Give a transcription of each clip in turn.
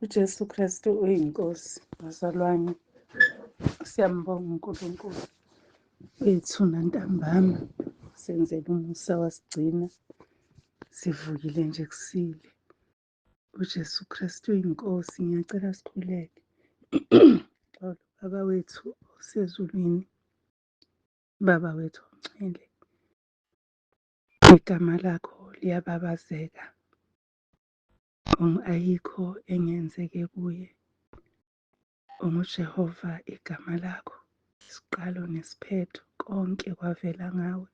UJesu Kristu uyiNkosi, bazalwane. Siyambonga uNkulunkulu wethu nantambama senzele umusa wasigcina sivukile nje kusile. UJesu Kristu uyiNkosi, ngiyacela sikhuleke. Xolo, Baba wethu osezulwini, Baba wethu ongcwele, igama lakho liyababazeka. Ayikho engenzeke kuye. UnguJehova igama lakho, isiqalo nesiphetho, konke kwavela ngawe.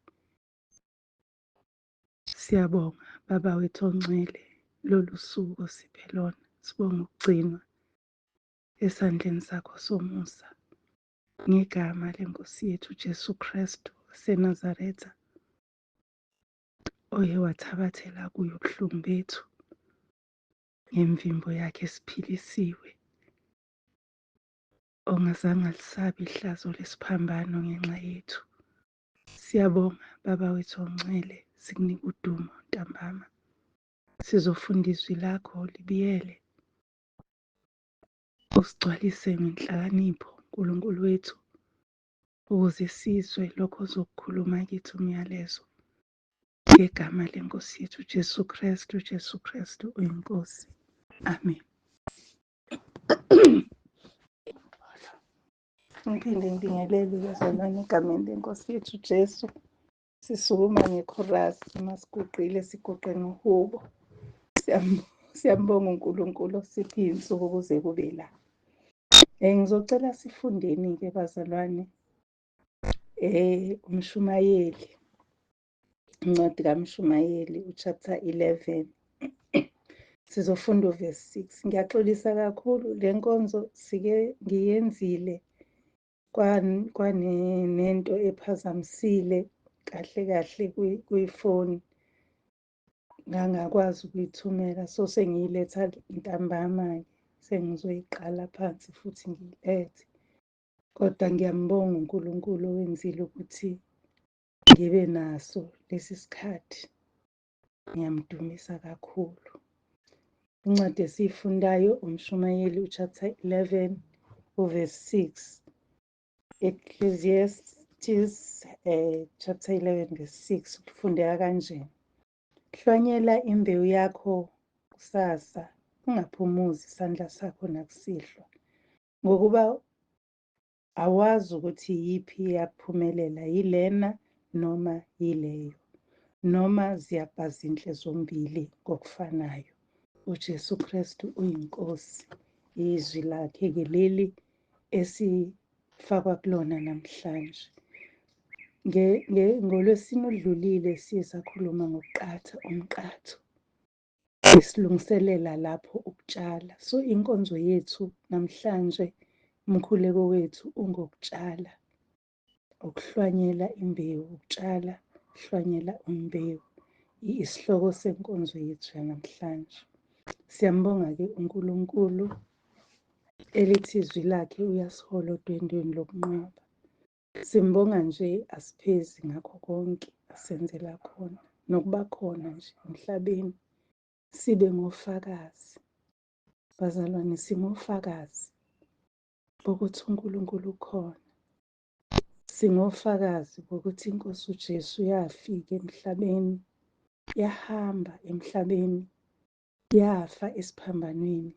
Siyabonga Baba wethu ongcwele, lolu suku osiphe lona. Sibonga ukugcinwa esandleni sakho somusa. Ngegama leNkosi yethu Jesu Kristu waseNazaretha, oye wathabathela kuye ubuhlungu bethu. Ngemvimbo yakhe siphilisiwe. Ongazange alisabe ihlazo lesiphambano ngenxa yethu. Siyabonga Baba wethu ongcwele, sikunika udumo ntambama. Sizofunda izwi lakho libiyele. Usigcwalise ngenhlakanipho uNkulunkulu wethu, ukuze sizwe lokho ozokukhuluma kithi umyalezo. Ngegama leNkosi yethu Jesu Kristu, Jesu Kristu uyiNkosi. Amen. Ngiphinde ngibingelele bazalwane egameni lenkosi yethu Jesu. Sisukuma ngekhorasi uma siguqile siguqe ngohubo. Siyambonga uNkulunkulu osiphe iy'nsuku kuze kube la. Ngizocela sifundeni-ke bazalwane umshumayeli, incwadi kaMshumayeli uchapter 11. Sizofunda uverse 6. Ngiyaxolisa kakhulu, le nkonzo sike ngiyenzile kwanento ephazamisile kahle kahle kwifoni, ngangakwazi ukuyithumela, so sengiyiletha ntambama-ke, sengizoyiqala phansi futhi ngiyilethe. Kodwa ngiyambonga uNkulunkulu owenzile ukuthi ngibe naso lesi sikhathi. Ngiyamdumisa kakhulu. Incwadi esiyifundayo uMshumayeli uchapter 11 uverse 6. Ecclesiastes chapter 11 verse 6 kufundeka kanje. Hlwanyela imbewu yakho kusasa, ungaphumuzi isandla sakho nakusihlwa, ngokuba awazi ukuthi yiphi iyaphumelela, yilena noma yileyo, noma ziyaba zinhle zombili ngokufanayo. uJesu Kristu uyiNkosi. Izwi lakhe-ke leli esifakwa kulona namhlanje. NgoLwesine oludlulile siye sakhuluma ngokuqatha umqatho, besilungiselela lapho ukutshala. So inkonzo yethu namhlanje, umkhuleko wethu ungokutshala, ukuhlwanyela imbewu, ukutshala, ukuhlwanyela imbewu. Isihloko senkonzo yethu yanamhlanje. Siyambonga-ke uNkulunkulu elithi izwi lakhe uyasihola odwendweni lokunqoba. Simbonga nje asiphezi ngakho konke asenzela khona, nokuba khona nje emhlabeni sibe ngofakazi. Bazalwane, singofakazi bokuthi uNkulunkulu ukhona. Singofakazi bokuthi iNkosi uJesu yafika emhlabeni, yahamba emhlabeni, yafa esiphambanweni,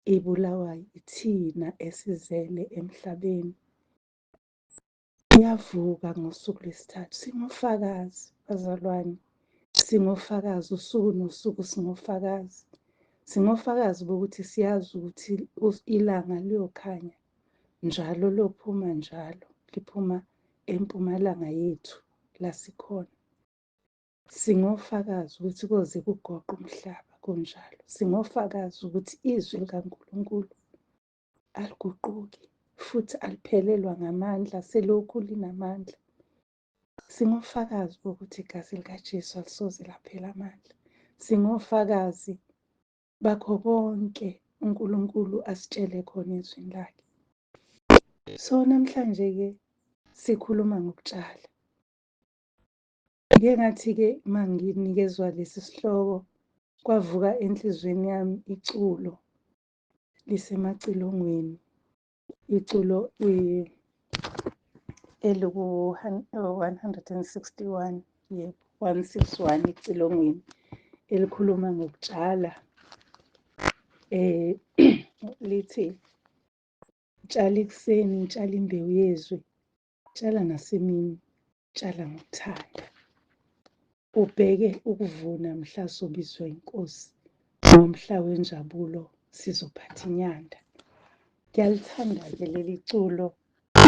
ibulawa ithina esizele emhlabeni. Yavuka ngosuku lwesithathu. Singofakazi bazalwane, singofakazi usuku nosuku, singofakazi. Singofakazi bokuthi siyazi ukuthi ilanga liyokhanya njalo, lophuma njalo, liphuma empumalanga yethu la sikhona. Singofakazi ukuthi koze kugoqe umhlaba kunjalo. Singofakazi ukuthi izwi likaNkulunkulu aliguquki futhi aliphelelwa ngamandla, selokhu linamandla. Singofakazi bokuthi igazi likaJesu alisoze laphela amandla. Singofakazi bakho konke uNkulunkulu asitshele khona ezwini lakhe. So namhlanje-ke sikhuluma ngokutshala. Ngike ngathi-ke uma nginikezwa lesi sihloko, kwavuka enhliziyweni yami iculo. lisemacilongweni, iculo eliku-161, yebo, 161 ecilongweni, elikhuluma ngokutshala. Lithi, tshala ekuseni, tshala imbewu yezwi, tshala nasemini, tshala ngokuthanda. Ubheke ukuvuna mhla sobizwa inkosi, ngomhla wenjabulo sizophatha inyanda. Ngiyalithanda-ke leli culo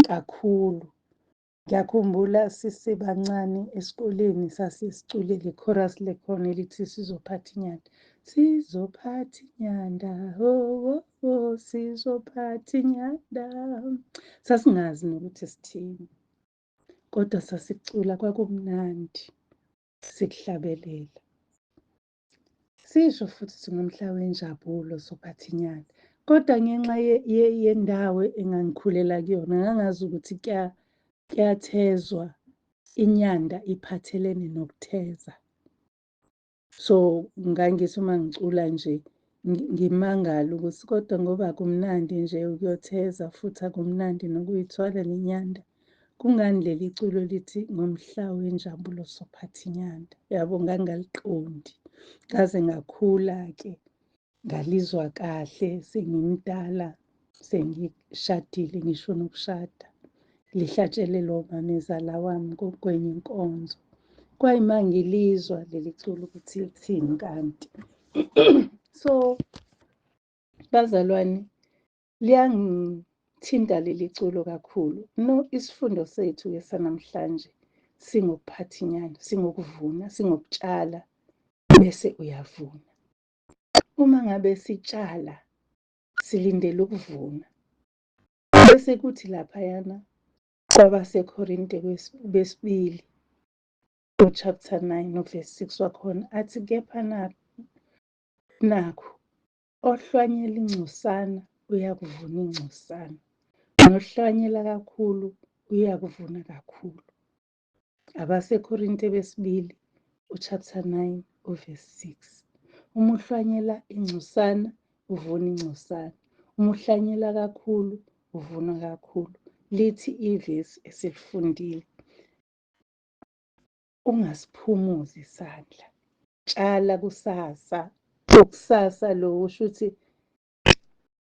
kakhulu. Ngiyakhumbula sisebancane esikoleni sasisicule le chorus lekhona elithi sizophatha inyanda. Sizophatha inyanda, oh, oh, oh, sizophatha inyanda. Sasingazi nokuthi sithini, kodwa sasicula kwakumnandi sikuhlabelela. Sisho futhi singomhla wenjabulo sophatha inyanda. Kodwa ngenxa yendawo engangikhulela kuyona, ngangazi ukuthi kuyathezwa, inyanda iphathelene nokutheza. So ngangithi uma ngicula nje ngimangala ukuthi kodwa ngoba kumnandi nje ukuyotheza futhi akumnandi nokuyithwala nenyanda. Kungani leli culo lithi ngomhla wenjabulo sophatha inyanda? Yabo, ngangaliqondi. Ngaze ngakhula-ke, ngalizwa kahle sengimdala, sengishadile ngisho nokushada. Lihlatshelelwa umamezala wami kwenye inkonzo. Kwayima ngilizwa leli culo ukuthi lithini kanti. So, bazalwane, liyangithinta leli culo kakhulu. No, isifundo sethu-ke sanamhlanje singokuphatha inyanda, singokuvuna, singokutshala bese uyavuna. Uma ngabe sitshala, silindele ukuvuna. Bese kuthi laphayana kwabaseKorinte besibili, chapter 9 verse 6 wakhona athi, kepha nakhu ohlwanyela ingcosana uyakuvuna ingcosana, nohlwanyela kakhulu uyakuvuna kakhulu. AbaseKorinte besibili uchapter 9 uverse 6. Uma uhlwanyela ingcosana uvuna ingcosana, uma uhlwanyela kakhulu uvuna kakhulu. Lithi ivesi esilifundile, ungasiphumuzi isandla, tshala kusasa. Ukusasa lo usho ukuthi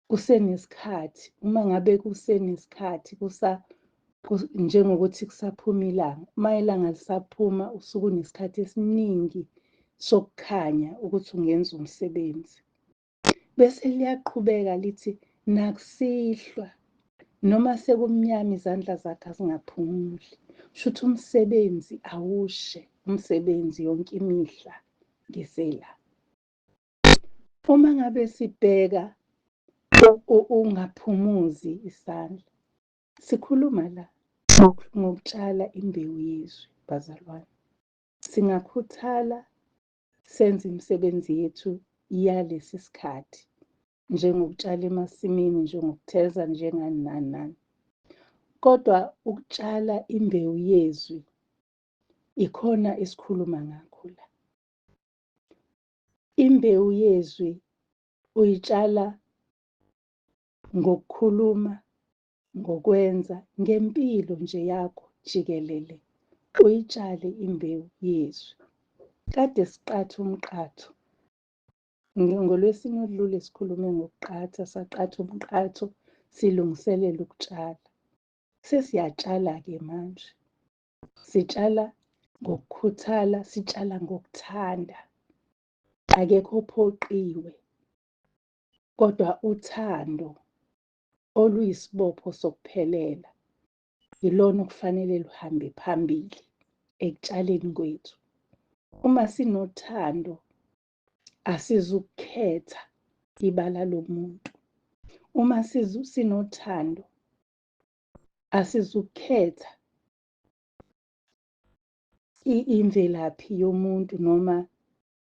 kusenesikhathi. Uma ngabe kusenesikhathi, njengokuthi kusaphuma ilanga, uma ilanga lisaphuma usuke unesikhathi esiningi sokukhanya ukuthi ungenza umsebenzi. Bese liyaqhubeka lithi nakusihlwa noma sekumnyama izandla zakhe azingaphumuli. Shuthi umsebenzi awushe, umsebenzi yonke imihla ngisela. Uma ngabe sibheka ungaphumuzi isandla, sikhuluma la ngokutshala imbewu yezwi, bazalwane. Singakhuthala senze imisebenzi yethu yalesi sikhathi, njengokutshala emasimini, njengokutheza, njengani nani nani. Kodwa ukutshala imbewu yezwi ikhona esikhuluma ngakho la. Imbewu yezwi uyitshala ngokukhuluma, ngokwenza, ngempilo nje yakho jikelele. Uyitshale imbewu yezwi. Kade siqatha umqatho. NgoLwesine oludlule sikhulume ngokuqatha, saqatha umqatho silungiselela ukutshala. Sesiyatshala-ke manje. Sitshala ngokukhuthala, sitshala ngokuthanda. Akekho ophoqiwe, kodwa uthando oluyisibopho sokuphelela yilona okufanele luhambe phambili ekutshaleni kwethu. Uma sinothando asizukukhetha ibala lomuntu. Uma sinothando asizukukhetha imvelaphi yomuntu noma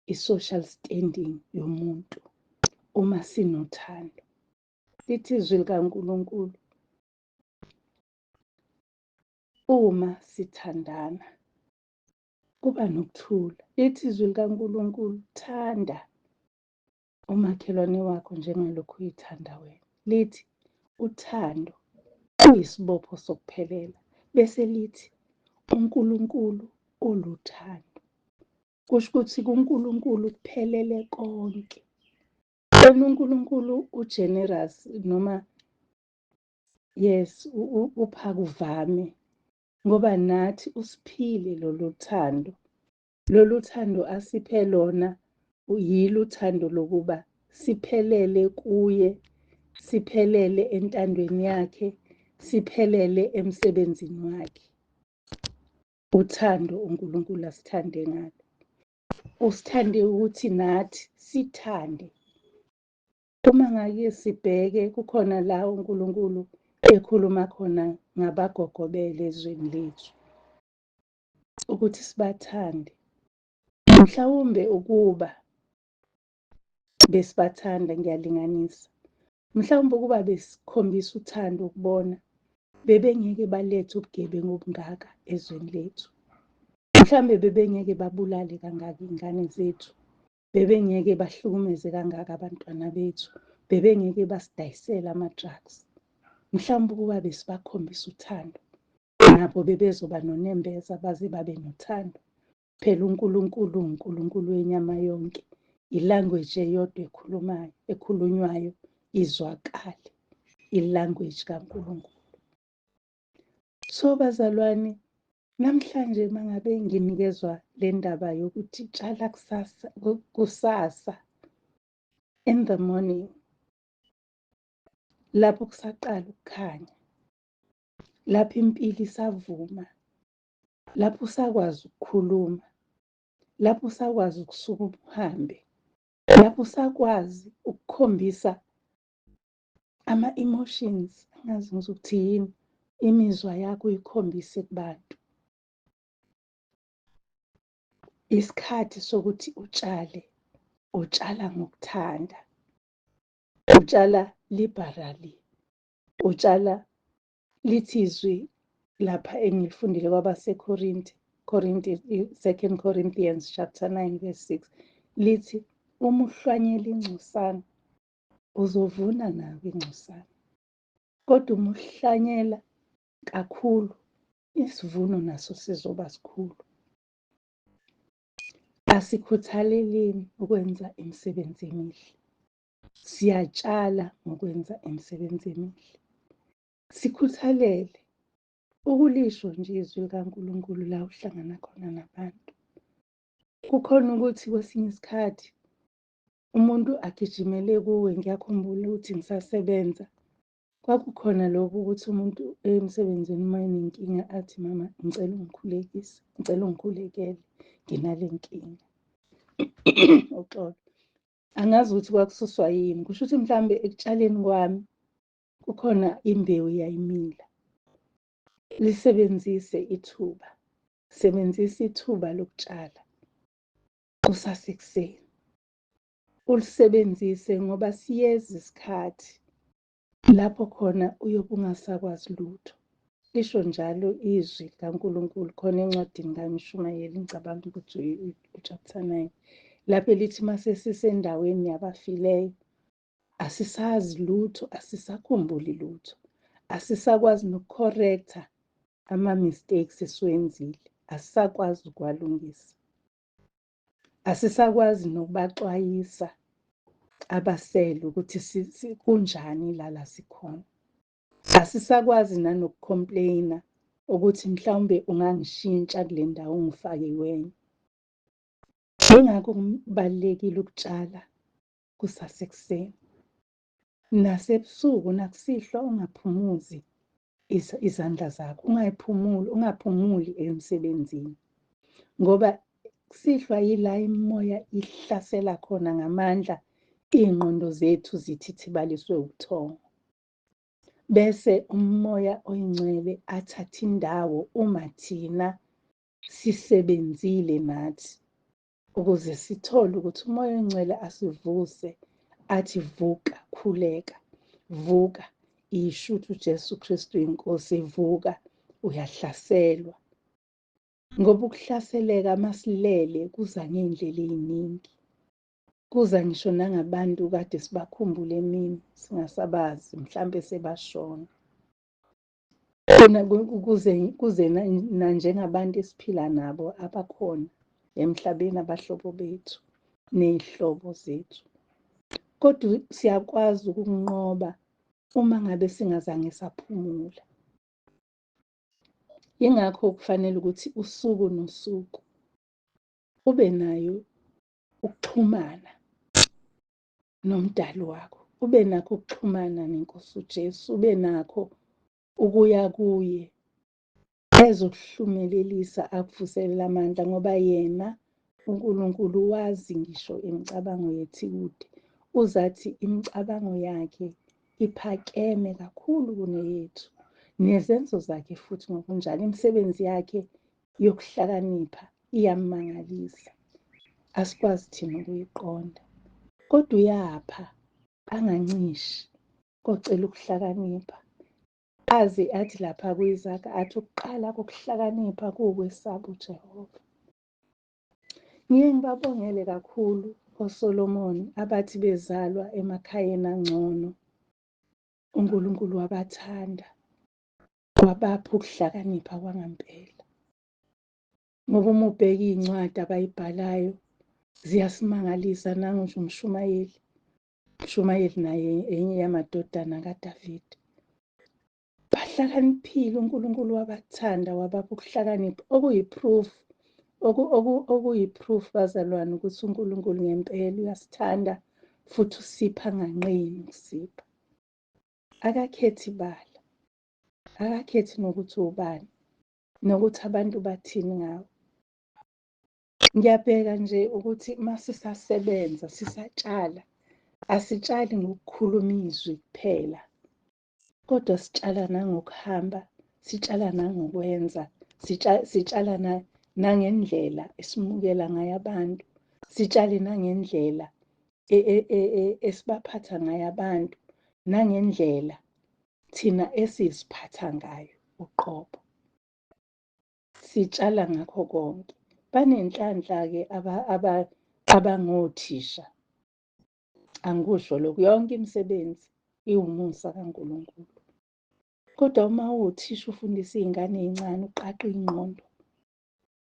i-social standing yomuntu. Uma sinothando, lithi izwi likaNkulunkulu, uma sithandana kuba nokuthula. Lithi izwi likaNkulunkulu, thanda. Umakhelwane wakho njengalokhu uyithanda wena. Lithi uthando kuyisibopho sokuphelela. Bese lithi uNkulunkulu uluthando. Kusho ukuthi kuNkulunkulu kuphelele konke. Wena uNkulunkulu u-generous noma yes upha kuvame ngoba nathi usiphile lolu thando. Lolu thando asiphe lona yilo uthando lokuba siphelele kuye, siphelele entandweni yakhe, siphelele emsebenzini wakhe. Uthando uNkulunkulu asithande ngalo. Usithande ukuthi nathi sithande. Uma ngake sibheke kukhona la uNkulunkulu ekhuluma khona ngabagogobele ezweni lethu ukuthi sibathande. Mhlawumbe ukuba besibathanda, ngiyalinganisa, mhlawumbe ukuba besikhombisa uthando ukubona bebengeke balethe ubugebengu obungaka ezweni lethu. Mhlawumbe bebengeke babulale kangaka iy'ngane zethu, bebengeke bahlukumeze kangaka abantwana bethu, bebengeke basidayisele ama-drugs. Mhlawumbe ukuba besibakhombisa uthando, nabo bebezoba nonembeza baze babe nothando. Phela uNkulunkulu uNkulunkulu wenyama yonke, i-language eyodwa ekhulumayo, ekhulunywayo izwakale, i-language kaNkulunkulu. So bazalwane, namhlanje mangabe nginikezwa le ndaba yokuthi tshala kusasa, kusasa in the morning, lapho kusaqala ukukhanya, lapho impilo isavuma, lapho usakwazi ukukhuluma, lapho usakwazi ukusuka uhambe, lapho usakwazi ukukhombisa ama-emotions, angazi ngizokuthi yini, imizwa yakho uyikhombise kubantu. Isikhathi sokuthi utshale, utshala ngokuthanda, utshala liberally, utshala lithi izwi lapha engilifundile kwabaseKorinte, Korinte, 2 Corinthians chapter 9 verse 6, lithi uma uhlwanyela ingcosana uzovuna nawe ingcosana, kodwa uma uhlanyela kakhulu isivuno naso sizoba sikhulu. Asikhuthaleleni ukwenza imisebenzi emihle, siyatshala ngokwenza imisebenzi emihle. Sikhuthalele ukulisho nje izwi likaNkulunkulu la uhlangana khona nabantu. Kukhona ukuthi kwesinye isikhathi umuntu agijimele kuwe. Ngiyakhumbula ukuthi ngisasebenza kwakukhona lokhu ukuthi umuntu emsebenzini uma enenkinga athi, mama ngicela ungikhulekise, ngicela ungikhulekele, nginale nkinga. Uxolo. Angazi ukuthi kwakususwa yini, kusho ukuthi mhlawumbe ekutshaleni kwami kukhona imbewu yayimila. Lisebenzise ithuba, sebenzisa ithuba lokutshala kusasekuseni. Ulisebenzise ngoba siyeza isikhathi lapho khona uyobe ungasakwazi lutho. Lisho njalo izwi likaNkulunkulu khona encwadini kaMshumayeli, ngicabanga ukuthi u-chapter 9, lapho elithi mase sisendaweni yabafileyo asisazi lutho, asisakhumbuli lutho, asisakwazi noku-correcta ama-mistakes esiwenzile, asisakwazi ukuwalungisa, asisakwazi nokubaxwayisa abasele ukuthi kunjani la sikhona, asisakwazi nanoku-complaina ukuthi mhlawumbe ungangishintsha kule ndawo ungifake kwenye. Yingakho kubalulekile ukutshala kusasekuseni, nasebusuku nakusihlwa ungaphumuzi izandla zakho, ungayiphumuli, ungaphumuli emsebenzini, ngoba kusihlwa yila imimoya ihlasela khona ngamandla, iy'ngqondo zethu zithithibaliswe ubuthongo. Bese umoya oyingcwele athathe indawo uma thina sisebenzile nathi, ukuze sithole ukuthi umoya oyingcwele asivuse athi vuka, khuleka, vuka, isho ukuthi uJesu Kristu inkosi, vuka, uyahlaselwa. Ngoba ukuhlaseleka masilele kuza ngey'ndlela ey'ningi. Kuza ngisho nangabantu kade sibakhumbule emini singasabazi, mhlampe sebashona. Kuze nanjengabantu esiphila nabo abakhona emhlabeni, abahlobo bethu ney'hlobo zethu. Kodwa siyakwazi ukunqoba uma ngabe singazange saphumula. Yingakho kufanele ukuthi usuku nosuku ube nayo ukuxhumana noMdali wakho, ube nakho ukuxhumana neNkosi uJesu, ube nakho ukuya kuye ezokuhlumelelisa akuvuselele amandla, ngoba yena uNkulunkulu wazi ngisho imicabango yethu ikude. Uzathi imicabango yakhe iphakeme kakhulu kuneyethu, nezenzo zakhe futhi ngokunjalo, imisebenzi yakhe yokuhlakanipha iyamangalisa, asikwazi thina ukuyiqonda. Kodwa uyapha angancishi kocela ukuhlakanipha, aze athi lapha kwiZaga athi ukuqala kokuhlakanipha kuwukwesaba uJehova. Ngiye ngibabongele kakhulu oSolomon abathi bezalwa emakhayeni angcono, uNkulunkulu wabathanda, wabapha ukuhlakanipha kwangampela. Ngoba uma ubheka iy'ncwadi abayibhalayo ziyasimangalisa. Nangu nje uMshumayeli, uMshumayeli naye enye yamadodana kaDavide. Bahlakaniphile, uNkulunkulu wabathanda wabapha ukuhlakanipha okuyi-proof, okuyi-proof bazalwane ukuthi uNkulunkulu ngempela uyasithanda futhi usipha anganqeni ukusipha. Akakhethi bala, akakhethi nokuthi ubani, nokuthi abantu bathini ngawe. Ngiyabheka nje ukuthi masisasebenza sisatshala, asitshali ngokukhuluma izwi kuphela, kodwa sitshala nangokuhamba, sitshala nangokwenza, sitshala nangendlela esimukela ngayo abantu, sitshale nangendlela esibaphatha ngayo abantu, nangendlela thina esiziphatha ngayo uqobo. Sitshala ngakho konke. Banenhlanhla-ke abangothisha. Angikusho lokhu, yonke imisebenzi iwumusa kaNkulunkulu. Kodwa uma uwuthisha ufundisa iy'ngane ey'ncane, uqaqe ingqondo,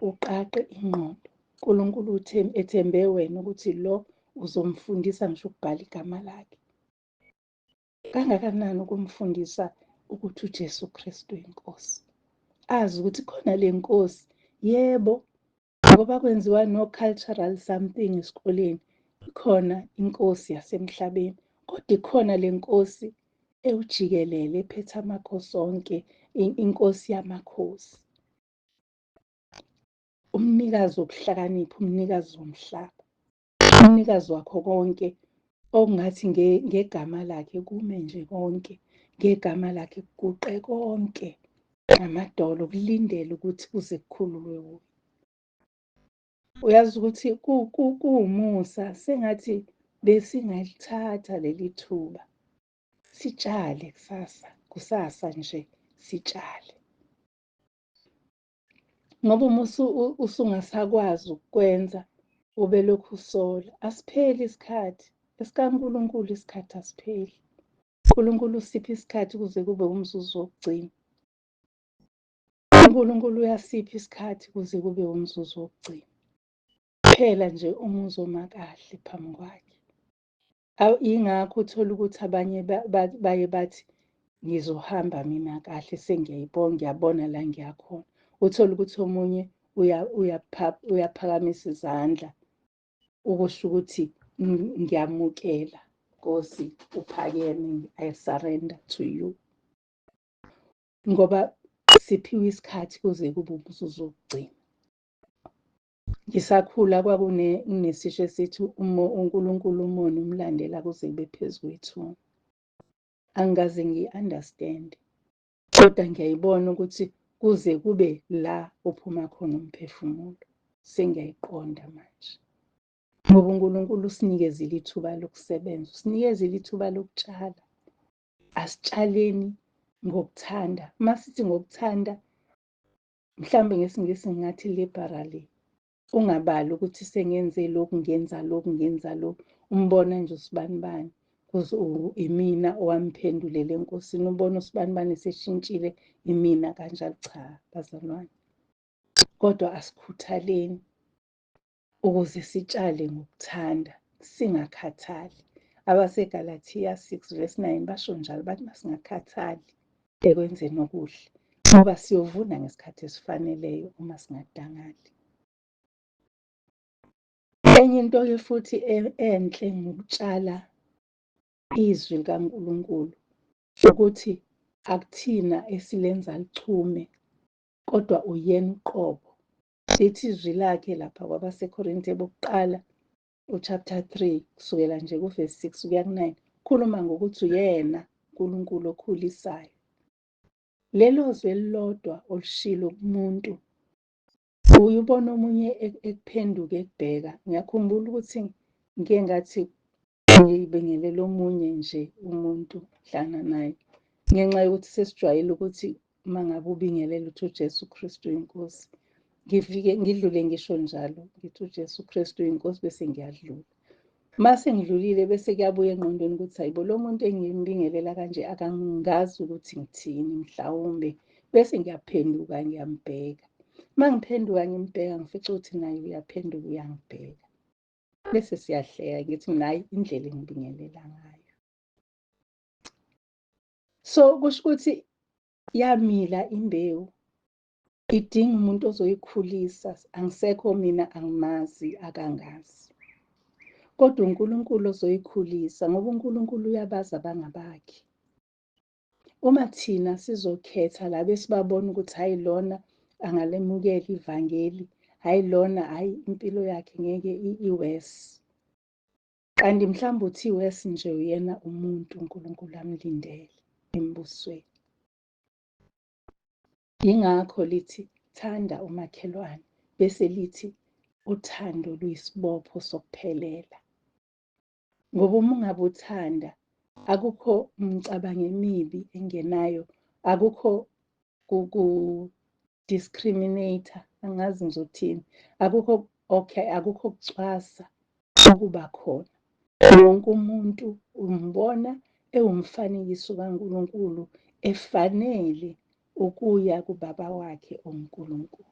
uqaqe ingqondo. uNkulunkulu ethembe wena ukuthi lo uzomfundisa ngisho ukubhala igama lakhe. Kangakanani ukumfundisa ukuthi uJesu Kristu inkosi, azi ukuthi khona le nkosi. Yebo, ngoba kwenziwa no-cultural something esikoleni, ikhona inkosi yasemhlabeni, kodwa ikhona le nkosi ewujikelele ephethe amakhosi onke, inkosi yamakhosi, umnikazi wokuhlakanipha, umnikazi womhlaba, umnikazi wakho konke, okungathi ngegama lakhe kume nje konke, ngegama lakhe kuguqe konke ngamadolo kulindele ukuthi kuze kukhululwe kuye. Uyazi ukuthi kuwumusa, sengathi besingalithatha leli thuba sitshale kusasa, kusasa nje sitshale. Ngoba uma usungasakwazi ukukwenza ube lokhu usola, asipheli isikhathi. EsikaNkulunkulu isikhathi asipheli. uNkulunkulu usipha isikhathi kuze kube umzuzu wokugcina. uNkulunkulu uyasipha isikhathi kuze kube umzuzu wokugcina. Kuphela nje uma uzoma kahle phambi kwakhe. Yingakho uthola ukuthi abanye baye bathi ngizohamba mina kahle, sengiyayibona, ngiyabona la ngiyakhona. Uthole ukuthi omunye uyaphakamisa izandla ukusho ukuthi ngiyamukela Nkosi, uphakeme, I surrender to you. Ngoba siphiwe isikhathi kuze kube umzuzu wokugcina. Ngisakhula kwakunesisho esithi uNkulunkulu umona umlandela kuze kube phezu kwethuna. Angikaze ngiyi-understand, kodwa ngiyayibona ukuthi kuze kube la uphuma khona umphefumulo. Sengiyayiqonda manje. Ngoba uNkulunkulu usinikezile ithuba lokusebenza, usinikezile ithuba lokutshala. Asitshaleni ngokuthanda. Uma sithi ngokuthanda, mhlawumbe ngesiNgisi ngingathi liberally. Ungabali ukuthi sengenze lokhu, ngenza lokhu, ngenza lokhu. Umbona nje usibanibani kuze imina owamphendulela eNkosini, ubona usibanibani eseshintshile imina kanjalo. Cha bazalwane, kodwa asikhuthaleni ukuze sitshale ngokuthanda, singakhathali. AbaseGalathiya 6 verse 9 basho njalo, bathi masingakhathali ekwenzeni okuhle, ngoba siyovuna ngesikhathi esifaneleyo uma singadangali. Enye into-ke futhi enhle ngokutshala izwi likaNkulunkulu ukuthi akuthina esilenza lichume, kodwa uyena uqobo. Lithi izwi lakhe lapha kwabaseKorinte bokuqala uchapter 3 kusukela nje kuvesi 6 kuya ku-9, khuluma ngokuthi uyena uNkulunkulu okhulisayo. Lelo zwi elilodwa olushilo kumuntu, uye ubone omunye ekuphenduka ekubheka. Ngiyakhumbula ukuthi ngike ngathi ngibingelela omunye nje umuntu hlangana naye, ngenxa yokuthi sesijwayele ukuthi uma ngabe ubingelela uthi uJesu Kristu inkosi. Ngifike ngidlule ngisho njalo, ngithi uJesu Kristu inkosi, bese ngiyadlula. Mase ngidlulile bese kuyabuya engqondweni ukuthi hayibo, lo muntu engimbingelela kanje akangazi ukuthi ngithini mhlawumbe, bese ngiyaphenduka ngiyambheka. Uma ngiphenduka ngimbheka ngifica ukuthi naye uyaphenduka uyangibheka. Bese siyahleka, ngithi mina hayi, indlela engibingelela ngayo. So kusho ukuthi yamila imbewu, idinga umuntu ozoyikhulisa. Angisekho mina, angimazi, akangazi, kodwa uNkulunkulu ozoyikhulisa, ngoba uNkulunkulu uyabazi abangabakhe. Uma thina sizokhetha laba esibabona ukuthi hayi lona angalemukela ivangeli, hayi lona, hayi impilo yakhe ngeke iwesi, kanti mhlawumbe uthi iwesi nje uyena umuntu uNkulunkulu amlindele embusweni. Yingakho lithi thanda umakhelwane, bese lithi uthando luyisibopho sokuphelela. Ngoba uma ungabe uthanda, akukho umcabango emibi engenayo, akukho ku-discriminator, angazi ngizothini, akukho okay, akukho kucwasa ukuba khona. Wonke umuntu umbona ewumfanekiso kaNkulunkulu, efanele ukuya kubaba wakhe uNkulunkulu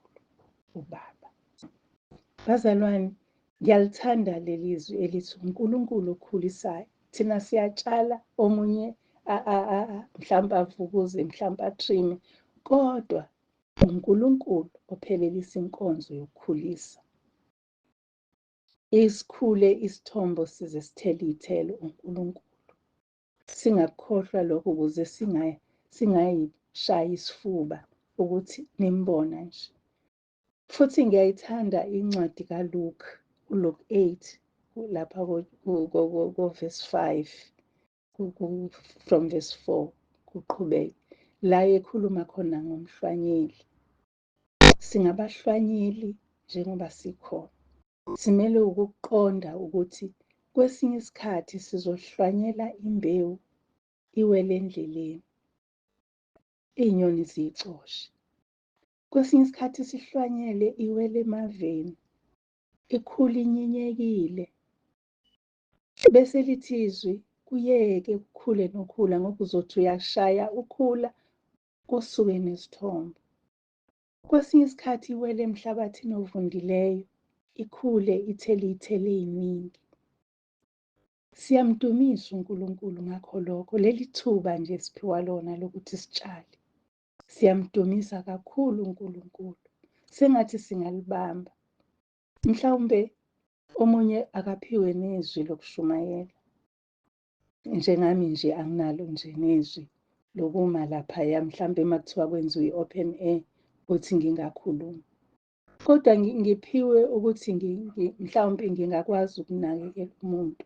ubaba. Bazalwane, ngiyalithanda leli zwi elithi uNkulunkulu okhulisayo. Thina siyatshala, omunye mhlawumbe avukuze, mhlawumbe atrime, kodwa uNkulunkulu ophelelisa inkonzo yokukhulisa. Isikhule isithombo size sithele iy'thelo uNkulunkulu. Singakukhohlwa lokho ukuze singayishayi isifuba ukuthi nimbona nje. Futhi ngiyayithanda incwadi kaLuke, uLuke 8 lapha ko-verse 5, from verse 4 kuqhubeke, la ekhuluma khona ngomhlwanyeli. Singabahlwanyeli njengoba sikhona. Simele ukuqonda ukuthi kwesinye isikhathi sizohlwanyela imbewu iwele endleleni, iy'nyoni ziyicoshe. Kwesinye isikhathi sihlwanyele iwele emaveni, ikhule inyinyekile, bese lithi izwi kuyeke kukhule nokhula, ngoba uzothi uyashaya ukhula kusuke nesithombo. Kwesinye isikhathi iwele emhlabathini ovundileyo, ikhule ithele iy'thelo ey'ningi. Siyamdumisa uNkulunkulu ngakho lokho, leli thuba nje siphiwa lona lokuthi sitshale. Siyamdumisa kakhulu uNkulunkulu, sengathi singalibamba. Mhlawumbe omunye akaphiwe nezwi lokushumayela, njengami nje anginalo nje nezwi lokuma laphaya, mhlawumbe uma kuthiwa kwenziwa i-open air ukuthi ngingakhuluma, kodwa ngiphiwe ukuthi mhlawumbe ngingakwazi ukunakekela umuntu,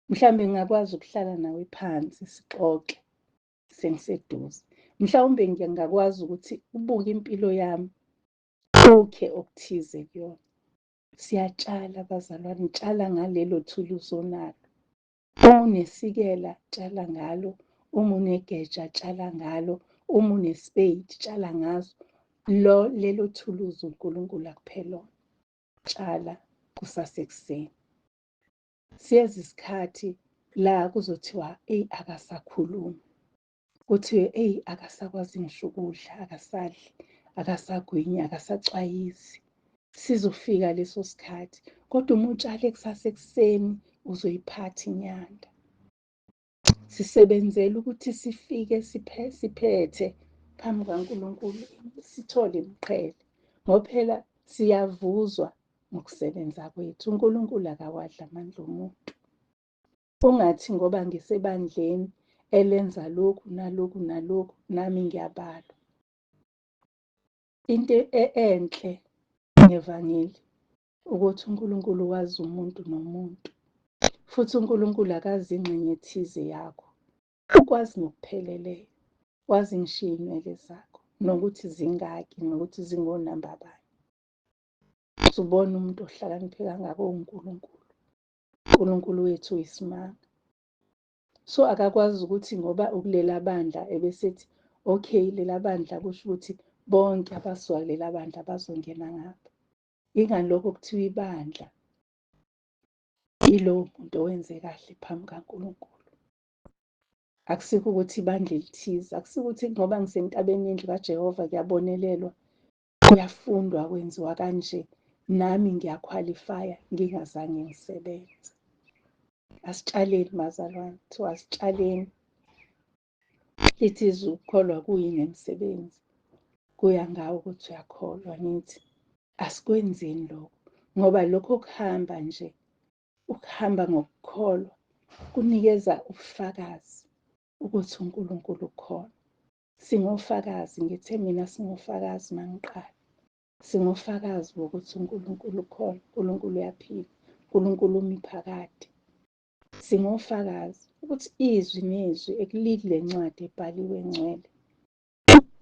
mhlawumbe ngingakwazi ukuhlala nawe phansi sixoxe sengiseduze, mhlawumbe ngingakwazi ukuthi ubuke impilo yami ukhe okuthize kuyona. Siyatshala bazalwane, tshala ngalelo thuluzi onalo. Uma unesikela tshala ngalo, uma unegeja tshala ngalo, uma unespade tshala ngazo. Lo lelo thuluzi uNkulunkulu akuphe lona, tshala kusasekuseni. Siyeza isikhathi la kuzothiwa eyi akasakhulumi, kuthiwe eyi akasakwazi ngisho ukudla, akasadli, akasagwinyi, akasacwayizi. Sizofika leso sikhathi, kodwa uma utshale kusasekuseni uzoyiphatha inyanda. Sisebenzela ukuthi sifike siphethe phambi kaNkulunkulu, sithole imiqhele, ngoba phela siyavuzwa ngokusebenza kwethu. UNkulunkulu akawadli amandla omuntu. Ungathi ngoba ngisebandleni elenza lokhu nalokhu nalokhu, nami ngiyabalwa. Into enhle ngevangeli ukuthi uNkulunkulu wazi umuntu nomuntu, futhi uNkulunkulu akazi ingxenye ethize yakho, ukwazi ngokupheleleyo, wazi ngisho iy'nwele zakho nokuthi zingaki nokuthi zingonamba bani. Usubona umuntu ohlakaniphe kangaka uwuNkulunkulu. UNkulunkulu wethu uyisimanga. So akakwazi ukuthi ngoba ukulela bandla ebesethi okay lela bandla kusho ukuthi bonke abasuka kulela bandla bazongena ngapha. Ingani lokho kuthiwa ibandla yilowo muntu owenze kahle phambi kaNkulunkulu. Akusikho ukuthi ibandla elithize, akusikho ukuthi ngoba ngisentabeni yendlu kaJehova kuyabonelelwa, kuyafundwa, kwenziwa kanje, nami ngiyakhwalifaya ngingazange ngisebenze. Asitshaleni bazalwane, kuthiwa asitshaleni. Lithi izwi ukukholwa kuyinemisebenzi, kuya ngawe ukuthi uyakholwa. Ngithi asikwenzeni lokho, ngoba lokho kuhamba nje, ukuhamba ngokukholwa kunikeza ubufakazi ukuthi uNkulunkulu ukhona. Singofakazi, ngithe mina singofakazi mangiqala. Singofakazi bokuthi uNkulunkulu ukhona, uNkulunkulu uyaphila, uNkulunkulu umi phakade. Singofakazi ukuthi izwi nezwi ekulili lencwadi ebhaliwe engcwele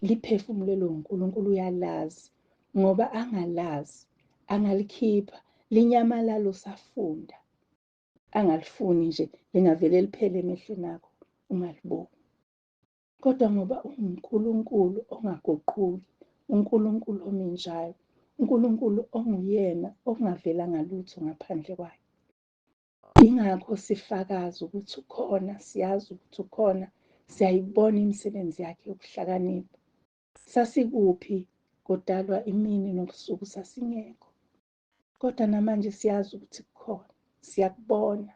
liphefumulelwe uNkulunkulu, uyalazi, ngoba angalazi angalikhipha linyamalala usafunda, angalifuni nje lingavele liphele emehlweni akho ungaliboni. Kodwa ngoba unguNkulunkulu ongaguquki, uNkulunkulu omi njalo, uNkulunkulu onguyena okungavelanga lutho ngaphandle kwakhe, ingakho sifakaza ukuthi ukhona, siyazi ukuthi ukhona, siyayibona imisebenzi yakhe yokuhlakanipha. Sasikuphi kudalwa imini nobusuku? Sasingekho, kodwa namanje siyazi ukuthi kukhona, siyakubona,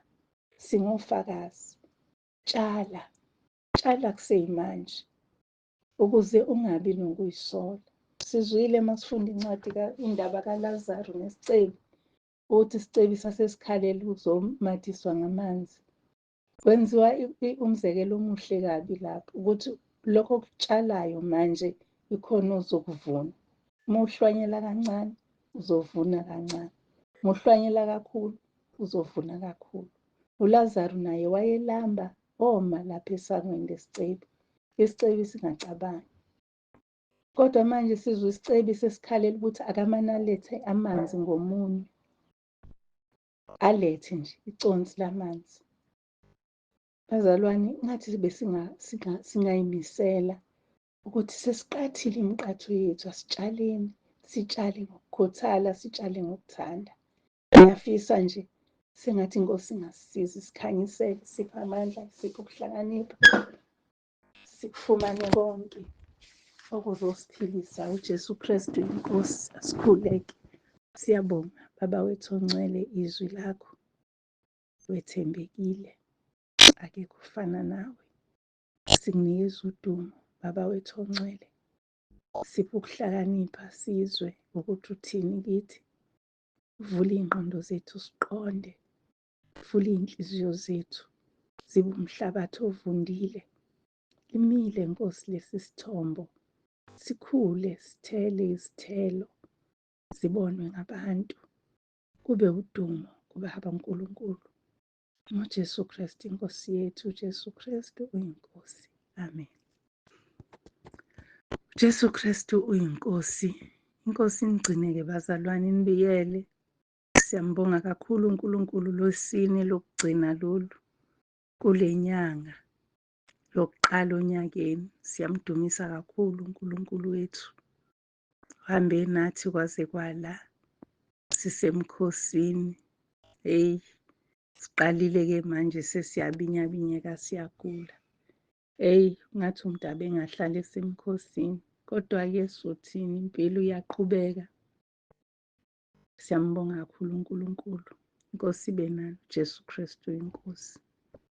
singofakazi. Tshala, tshala kuseyimanje ukuze ungabi nokuyisola. Sizwile masifunda incwadi indaba kaLazaru nesicebi, ukuthi isicebi sasesikhalela ukuzomathiswa ngamanzi. Kwenziwa umzekelo omuhle kabi lapho, ukuthi lokho okutshalayo manje ikhona ozokuvuna. Uma uhlwanyela kancane uzovuna kancane, uma uhlwanyela kakhulu uzovuna kakhulu. uLazaru naye wayelamba oma lapha esangweni lesicebi, isicebi singacabangi. Kodwa manje sizwe isicebi sesikhalela ukuthi akamane alethe amanzi ngomunye, alethe nje iconsi lamanzi. Bazalwane, ngathi singayimisela ukuthi sesiqathile imiqatho yethu, asitshaleni, sitshale ngokukhuthala, sitshale ngokuthanda. Ngiyafisa nje sengathi iNkosi ingasisiza, isikhanyisele, siphe amandla, siphe ukuhlakanipha, sikufumane konke okuzosiphilisa. uJesu Kristu iNkosi. Asikhuleke. Siyabonga Baba wethu ongcwele, izwi lakho wethembekile, akekho ufana nawe. Sikunikeza udumo Baba wethu ongcwele, siphe ukuhlakanipha, sizwe ukuthi uthini kithi. Vula iy'ngqondo zethu siqonde, vula iy'nhliziyo zethu zibe umhlabathi ovundile. Limile Nkosi lesi sithombo, sikhule sithele izithelo, zibonwe ngabantu, kube udumo kuBaba uNkulunkulu. NgoJesu Kristu iNkosi yethu, uJesu Kristu uyiNkosi. Amen. Jesu Kristu uyiNkosi. INkosi inigcine-ke bazalwane, inibiyele. Siyambonga kakhulu uNkulunkulu lwesine lokugcina lolu kule nyanga yokuqala onyakeni. Siyamdumisa kakhulu uNkulunkulu wethu. Uhambe nathi kwaze kwala, sisemkhosini. Hey, Siqalile-ke manje sesiyabinyabinyeka siyagula. Eyi, ngathi umuntu abengahlala esemkhosini, kodwa-ke sothini, impilo iyaqhubeka. Siyambonga kakhulu uNkulunkulu. Inkosi ibe nani, Jesu Kristu inkosi.